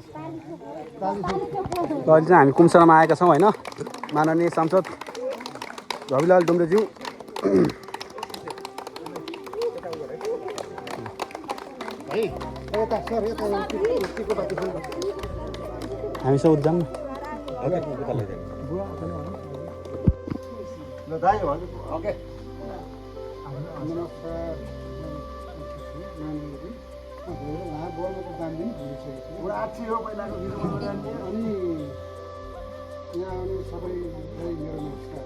अहिले चाहिँ हामी कुम्सरामा आएका छौँ होइन। माननीय सांसद रविलाल डुम्रेज्यू हामी सब जाऊँ न। ओके उहाँ बोल्न त जान्दिनँ भनिसकेको अनि यहाँ आउने सबैलाई मेरो नमस्कार।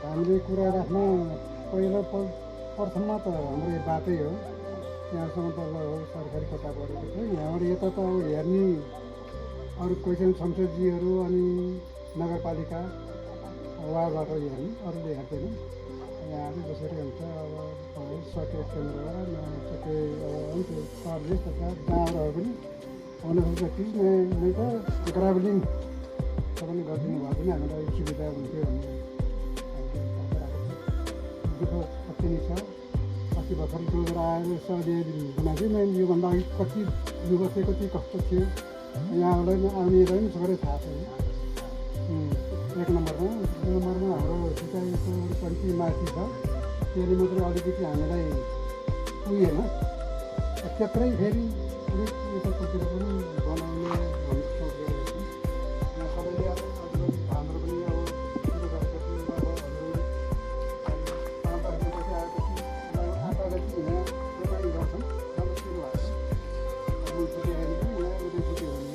हामीले कुरा राख्न पहिलो प्रथममा त हाम्रो यो बाटै हो। यहाँसम्म त हो सरकारी कता परेको थियो। यहाँबाट यता त अब हेर्ने अरू कोही चाहिँ संसदजीहरू अनि नगरपालिका वार्डबाट हेर्ने, अरूले हेर्दैन। यहाँले बसेर हुन्छ अब सके केन्द्र सके त्यो सर्भिस तथा गाउँहरू पनि आउनुहुन्छ। चिज नै त ग्राभलिङ तपाईँले गरिदिनु भयो भने हामीलाई सुविधा हुन्थ्यो भन्ने दुःख कति नै छ। अस्ति भर्खर जोडेर आएर बनाएको नै योभन्दा अघि कति युवा थियो, कति कस्तो थियो यहाँबाट आउनेलाई पनि सबै थाहा छैन। एक नम्बरमा हाम्रो सिँचाइको कम्ती माथि छ, त्यसले मात्रै अलिकति हामीलाई पुगेन। त्यत्रै फेरि अलिक यतातिर पनि बनाउने भन्ने सोचेर यहाँ सबैले अलिकति हाम्रो पनि अब सुरु गरेपछि अब हजुरले 5-10 दिनपछि आएपछि आएपछि यहाँ रोपाइ गर्छन्। जब सुरु भएको मुलछुट्टी हेर्ने पनि यहाँ उदयछुट्टी हुने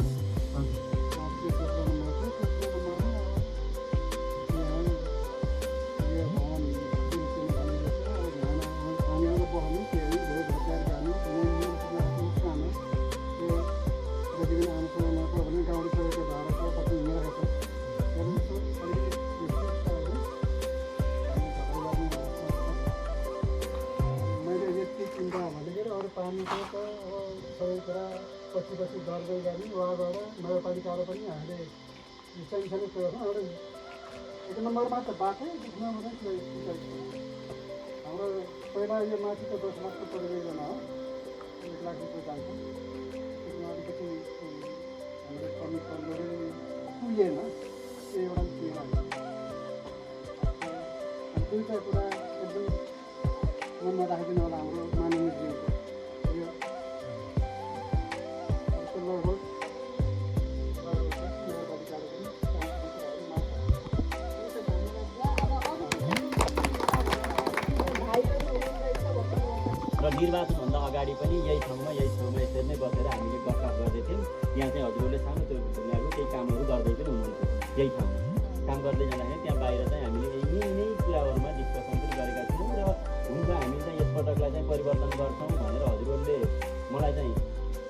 पानीको त अब सबै कुरा पछि गर्दै गर्ने उहाँबाट नगरपालिकाबाट पनि हामीले सानो कुरा छ। हाम्रो एक नम्बरमा त बाटै दुख्न मात्रै हाम्रो पहिला यो माथि त 10 लाखको परियोजना हो, 1 लाख रुपियाँ जान्छ। त्यसमा अलिकति हाम्रो कमिसनले पुगेन, त्यो एउटा दुईवटा कुरा एकदम मनमा राखिदिनु होला हाम्रो माननीयज्यूको। र निर्वाचनभन्दा अगाडि पनि यही ठाउँमा यसरी नै बसेर हामीले गफगाफ गर्दै थियौँ। यहाँ चाहिँ हजुरहरूले सानो त्यो ढुङ्गाहरू केही कामहरू गर्दै पनि हुनुहुन्थ्यो। यही ठाउँमा काम गर्दै जाँदाखेरि त्यहाँ बाहिर चाहिँ हामीले यही कुराहरूमा डिस्कसन पनि गरेका थियौँ। र हुन्छ हामी चाहिँ यसपटकलाई चाहिँ परिवर्तन गर्छौँ भनेर हजुरहरूले मलाई चाहिँ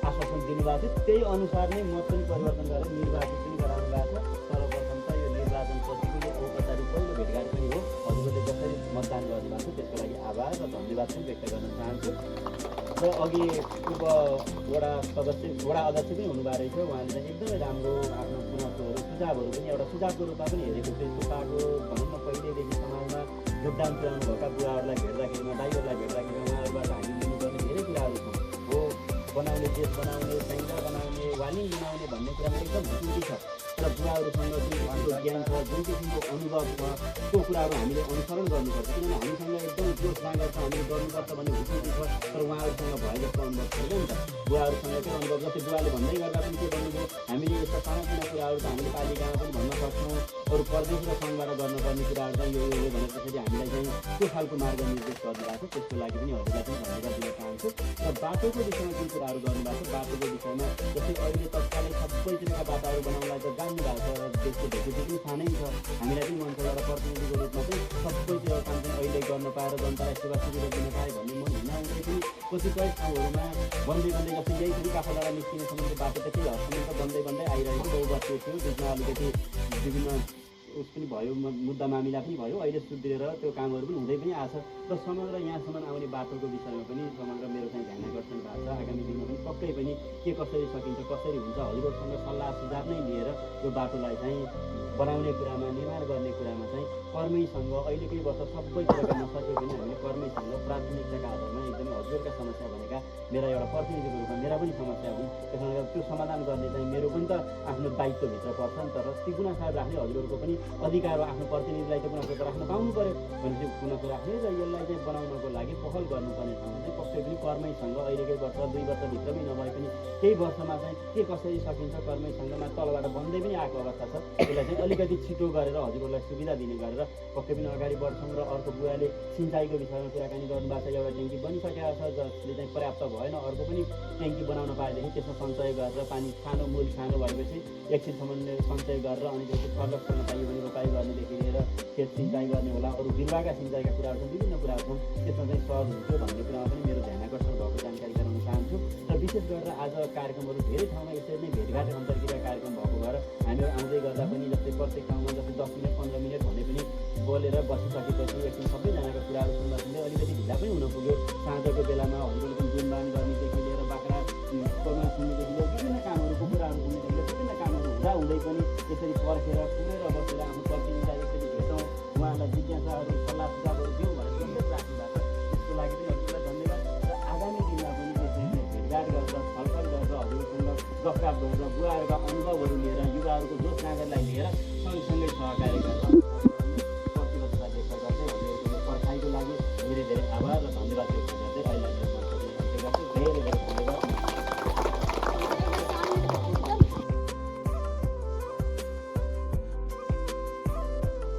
आश्वासन दिनुभएको थियो। त्यही अनुसार नै मत पनि परिवर्तन गरेर निर्वाचित पनि गराउनु भएको छ। सर्वप्रथम त यो निर्वाचनपछिको यो औपचारिक पहिलो भेटघाट पनि हो। हजुरहरूले जसरी मतदान गर्नुभएको छ त्यसको लागि आभार र धन्यवाद पनि व्यक्त गर्न चाहन्छु। र अघि पूर्व वडा अध्यक्ष पनि हुनुभएको रहेछ। उहाँले चाहिँ एकदमै राम्रो आफ्नो गुनासोहरू सुझावहरू पनि एउटा सुझावको रूपमा पनि हेरेको छु। यस्तो पाएको भनौँ न पहिलेदेखि समाजमा योगदान पुर्याउनु भएका बुढाहरूलाई भेट्दाखेरिमा दाइहरूलाई भेट्दाखेरिमा उहाँहरूबाट हामी लिनुपर्ने धेरै कुराहरू छन्। हो बनाउने देश बनाउने सैन्य बनाउने वालिङ बनाउने भन्ने कुरामा एकदम ढुकुटी छ। तर बुढाहरूसँग जुन किसिमको ज्ञान छ, जुन किसिमको अनुभव छ, त्यो कुराहरू हामीले अनुसरण गर्नुपर्छ। किनभने हामीसँग एकदम जोस जाँगर छ, हामीले गर्नुपर्छ भन्ने ढुकुटी छ। तर उहाँहरूसँग भए जस्तो अनुभव छैन नि त। बुढाहरूसँग त्यो अनुभव जस्तै बुढाले भन्दै गर्दा पनि के भन्नुभयो, हामीले यस्ता सानासाना कुराहरू त हामीले पालिकामा पनि भन्न सक्छौँ। अरू प्रदेश र सङ्घबाट गर्नुपर्ने कुराहरू चाहिँ यो हो भनेर त्यसरी हामीलाई चाहिँ त्यो खालको मार्गनिर्देश गर्नुभएको छ। त्यसको लागि पनि हजुरलाई पनि धन्यवाद दिन चाहन्छु। र बाटोको विषयमा जुन कुराहरू गर्नुभएको छ, बाटोको विषयमा जस्तै अहिले तत्कालै सबैतिरका बाटाहरू बनाउनलाई त जान्नु भएको छ। देशको ढुकुटी पनि सानै छ। हामीलाई पनि मन छ एउटा प्रतिनिधिको रूपमा चाहिँ सबैतिर काम चाहिँ अहिले गर्न पाएर जनतालाई सेवा सुविधा दिन पाएँ भन्ने मन हुँदाहुँदै पनि कतिपय ठाउँहरूमा बन्दै जस्तै यही पनि काठमाडौँ निस्किनेसम्मको बाटो त केही हदसम्म त बन्दै आइरहेको बहुवर्षीय थियो। त्यसमा अलिकति विभिन्न उस पनि भयो, मुद्दा मामिला पनि भयो। अहिले सुध्रिएर त्यो कामहरू पनि हुँदै पनि आएको छ। र समग्र यहाँसम्म आउने बाटोको विषयमा पनि समग्र मेरो चाहिँ ध्यान आकर्षण भएको छ। आगामी दिनमा पनि पक्कै पनि के कसरी सकिन्छ कसरी हुन्छ हजुरहरूसँग सल्लाह सुझाव नै लिएर यो बाटोलाई चाहिँ बनाउने कुरामा निर्माण गर्ने कुरामा चाहिँ कर्मैसँग अहिलेकै वर्ष सबैतिरका नसके पनि हामीले कर्मैसँग प्राथमिकताका आधारमा एकदमै हजुरहरूका समस्या भनेका मेरा एउटा प्रतिनिधिको रूपमा मेरा पनि समस्या हुन् त्यसमा त्यो समाधान गर्ने चाहिँ मेरो पनि त आफ्नो दायित्वभित्र पर्छ नि तर ती गुनासोहरू राख्ने हजुरहरूको पनि अधिकार हो आफ्नो प्रतिनिधिलाई त गुनासो राख्न पाउनु पऱ्यो भनेपछि गुनासो राख्ने र यसलाई चाहिँ बनाउनको लागि पहल गर्नुपर्ने ठाउँमा चाहिँ पक्कै पनि कर्मैसँग अहिलेकै वर्ष 2 वर्षभित्रमै नभए पनि केही वर्षमा चाहिँ के कसरी सकिन्छ कर्मैसँगमा तलबाट बन्दै पनि आएको अवस्था छ त्यसलाई चाहिँ अलिकति छिटो गरेर हजुरहरूलाई सुविधा दिने गरेर पक्कै पनि अगाडि बढ्छौँ र अर्को बुवाले सिँचाइको विषयमा कुराकानी गर्नुभएको छ एउटा ट्याङ्की बनिसकेको छ जसले चाहिँ पर्याप्त भएन अर्को पनि ट्याङ्की बनाउन पाएदेखि त्यसमा सञ्चय गरेर पानी सानो मूल सानो भएपछि एकछिनसम्म सञ्चय गरेर अनि त्यसपछि सर्लक गर्न पाइयो भने रोपाइ गर्नेदेखि लिएर खेत सिँचाइ गर्ने होला अरू बिरुवाका सिँचाइका कुराहरू छन् विभिन्न कुराहरू छन् त्यसमा चाहिँ सहज हुन्थ्यो भन्ने कुरामा पनि मेरो ध्यान आकर्षण भएको जानकारी गराउन चाहन्छु र विशेष गरेर आज कार्यक्रमहरू धेरै ठाउँमा यसरी नै भेटघाट अन्तर्क्रिया कार्यक्रम भएको भएर हामीहरू आउँदै गर्दा पनि जस्तै प्रत्येक ठाउँमा जस्तै 10 मिनट 15 मिनट भने पनि बोलेर बसिसकेपछि एकछिन सबैजनाको कुराहरू सुन्दा सुन्दै अलिकति ढिला पनि हुन पुग्यो साँझको बेलामा हजुरहरूको गुणगान गर्नेदेखि लिएर बाख्रा कोरमा सुन्नेदेखि लिएर विभिन्न कामहरू कुकुराहरू सुन्नेदेखि लिएर विभिन्न कामहरू हुँदा हुँदै पनि यसरी पर्खेर पुगेर बसेर आफ्नो प्रतिनिधिलाई यसरी भेटौँ उहाँहरूलाई जिज्ञासाहरू सल्लाह सुझावहरू दिउँ भनेर सन्देश राख्नु भएको छ त्यसको लागि पनि हजुरलाई धन्यवाद र आगामी दिनमा पनि त्यसरी नै भेटघाट गरेर छलफल गरेर हजुरसँग गफगाफ गरेर बुवाहरूका अनुभवहरू लिएर युवाहरूको जोस जाँगरलाई लिएर सँगसँगै सहकार्य गर्छ